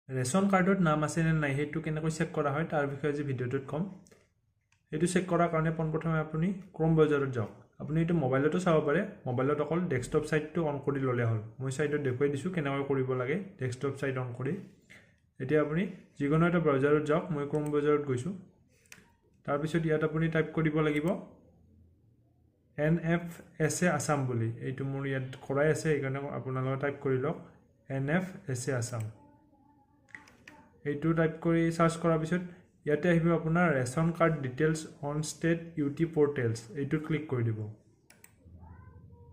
Ration কাৰ্ডত নাম আছে নে নাই সেইটো কেনেকৈ চেক কৰা হয় তাৰ বিষয়ে আজি ভিডিঅ'টোত ক'ম। এইটো চেক কৰাৰ কাৰণে পোনপ্ৰথমে আপুনি ক্ৰ'ম ব্ৰাউজাৰত যাওক। আপুনি এইটো মোবাইলতো চাব পাৰে, মোবাইলত অকল ডেস্কটপ ছাইটটো অন কৰি ল'লে হ'ল। মই ছাইটত দেখুৱাই দিছোঁ কেনেকৈ কৰিব লাগে ডেস্কটপ ছাইট অন কৰি। এতিয়া আপুনি যিকোনো এটা ব্ৰাউজাৰত যাওক, মই ক্ৰ'ম ব্ৰাউজাৰত গৈছোঁ। তাৰপিছত ইয়াত আপুনি টাইপ কৰিব লাগিব NFSA Assam বুলি। এইটো মোৰ ইয়াত কৰাই আছে, সেইকাৰণে আপোনালোকে টাইপ কৰি লওক NFSA Assam. এইটো টাইপ কৰি চাৰ্চ কৰাৰ পিছত ইয়াতে আহিব আপোনাৰ ration card details on state UT portals, এইটোত ক্লিক কৰি দিব।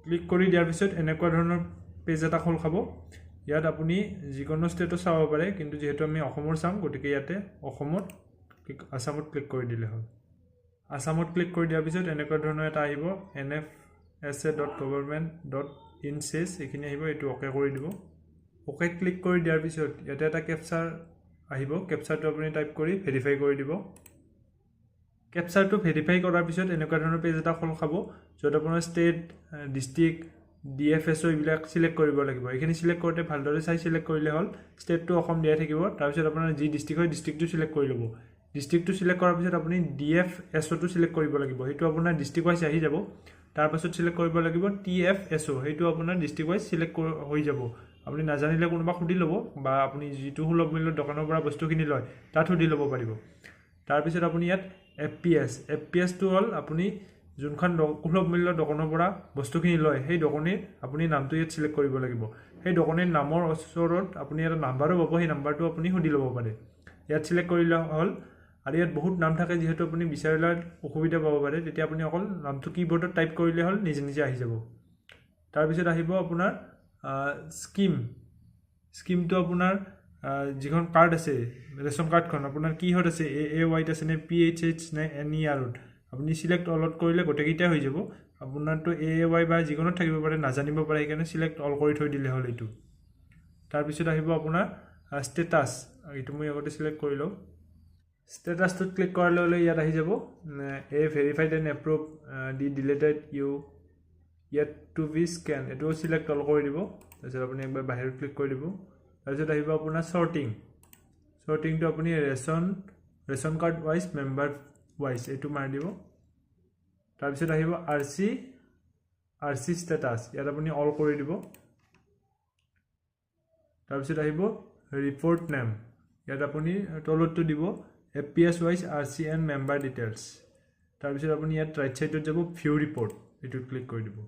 ক্লিক কৰি দিয়াৰ পিছত এনেকুৱা ধৰণৰ পেজ এটা খোল খাব। ইয়াত আপুনি যিকোনো ষ্টেটো চাব পাৰে, কিন্তু যিহেতু আমি অসমৰ চাম গতিকে ইয়াতে অসমত আছামত ক্লিক কৰি দিলে হ'ল। আছামত ক্লিক কৰি দিয়াৰ পিছত এনেকুৱা ধৰণৰ এটা আহিব nfsa.government.in চেজ, এইখিনি আহিব, এইটো অ'কে কৰি দিব। অ'কে ক্লিক কৰি দিয়াৰ পিছত ইয়াতে এটা কেপচাৰ আহিব, কেপচাৰটো আপুনি টাইপ কৰি ভেৰিফাই কৰি দিব। কেপচাৰটো ভেৰিফাই কৰাৰ পিছত এনেকুৱা ধৰণৰ পেজ এটা খোল খাব, য'ত আপোনাৰ ষ্টেট, ডিষ্ট্ৰিক্ট, DFSO এইবিলাক চিলেক্ট কৰিব লাগিব। এইখিনি চিলেক্ট কৰোঁতে ভালদৰে চাই চিলেক্ট কৰিলে হ'ল। ষ্টেটটো অসম দিয়াই থাকিব। তাৰপিছত আপোনাৰ যি ডিষ্ট্ৰিক্ট হয় ডিষ্ট্ৰিক্টটো চিলেক্ট কৰি ল'ব। ডিষ্ট্ৰিক্টটো চিলেক্ট কৰাৰ পিছত আপুনি DFSOটো চিলেক্ট কৰিব লাগিব, সেইটো আপোনাৰ ডিষ্ট্ৰিক্ট ৱাইজ আহি যাব। তাৰপাছত চিলেক্ট কৰিব লাগিব TFSO, সেইটো আপোনাৰ ডিষ্ট্ৰিক্ট ৱাইজ চিলেক্ট হৈ যাব। আপুনি নাজানিলে কোনোবা সুধি ল'ব, বা আপুনি যিটো সুলভ মূল্যৰ দোকানৰ পৰা বস্তুখিনি লয় তাত সুধি ল'ব পাৰিব। তাৰপিছত আপুনি ইয়াত FPS, FPSটো হ'ল আপুনি যোনখন সুলভ মূল্যৰ দোকানৰ পৰা বস্তুখিনি লয় সেই দোকানীৰ আপুনি নামটো ইয়াত চিলেক্ট কৰিব লাগিব। সেই দোকানীৰ নামৰ ওচৰত আপুনি এটা নাম্বাৰো পাব, সেই নাম্বাৰটো আপুনি সুধি ল'ব পাৰে। ইয়াত চিলেক্ট কৰিলে হ'ল। আৰু ইয়াত বহুত নাম থাকে, যিহেতু আপুনি বিচাৰি লোৱাত অসুবিধা পাব পাৰে, তেতিয়া আপুনি অকল নামটো কীবৰ্ডত টাইপ কৰিলে হ'ল, নিজে নিজে আহি যাব। তাৰপিছত আহিব আপোনাৰ স্কীম। স্কীমটো আপোনাৰ যিখন কাৰ্ড আছে ৰেচন কাৰ্ডখন আপোনাৰ কিহত আছে, AAYত আছে নে PHH নে NERত, আপুনি চিলেক্ট অলত কৰিলে গোটেইকেইটাই হৈ যাব। আপোনাৰতো AAY বা যিকোনোত থাকিব পাৰে, নাজানিব পাৰে, সেইকাৰণে চিলেক্ট অল কৰি থৈ দিলে হ'ল এইটো। তাৰপিছত আহিব আপোনাৰ ষ্টেটাছ, এইটো মই আগতে চিলেক্ট কৰি লওঁ। ষ্টেটাছটোত ক্লিক কৰাৰ লগে লগে ইয়াত আহি যাব A verified and approve, D deleted, U ইয়াত টু বি স্কেন, এইটোও চিলেক্ট অল কৰি দিব। তাৰপিছত আপুনি একবাৰ বাহিৰত ক্লিক কৰি দিব। তাৰপিছত আহিব আপোনাৰ চৰ্টিং। চৰ্টিংটো আপুনি ration card wise, member wise এইটো মাৰি দিব। তাৰপিছত আহিব আৰ চি ষ্টেটাছ, ইয়াত আপুনি অল কৰি দিব। তাৰপিছত আহিব ৰিপৰ্ট নেম, ইয়াত আপুনি তলতটো দিব APS wise RC and member details. তাৰপিছত আপুনি ইয়াত ৰাইট ছাইডত যাব, ভিউ ৰিপৰ্ট, এইটোত ক্লিক কৰি দিব।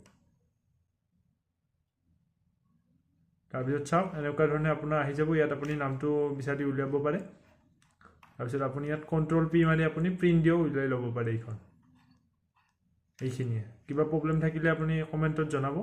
তাৰপিছত চাওক এনেকুৱা ধৰণে আপোনাৰ আহি যাব। ইয়াত আপুনি নামটো বিচাৰি উলিয়াব পাৰে। তাৰপিছত আপুনি ইয়াত কণ্ট্ৰল পি মাৰি আপুনি প্ৰিণ্ট দিও উলিয়াই ল'ব পাৰে এইখন। এইখিনিয়ে। কিবা প্ৰব্লেম থাকিলে আপুনি কমেণ্টত জনাব।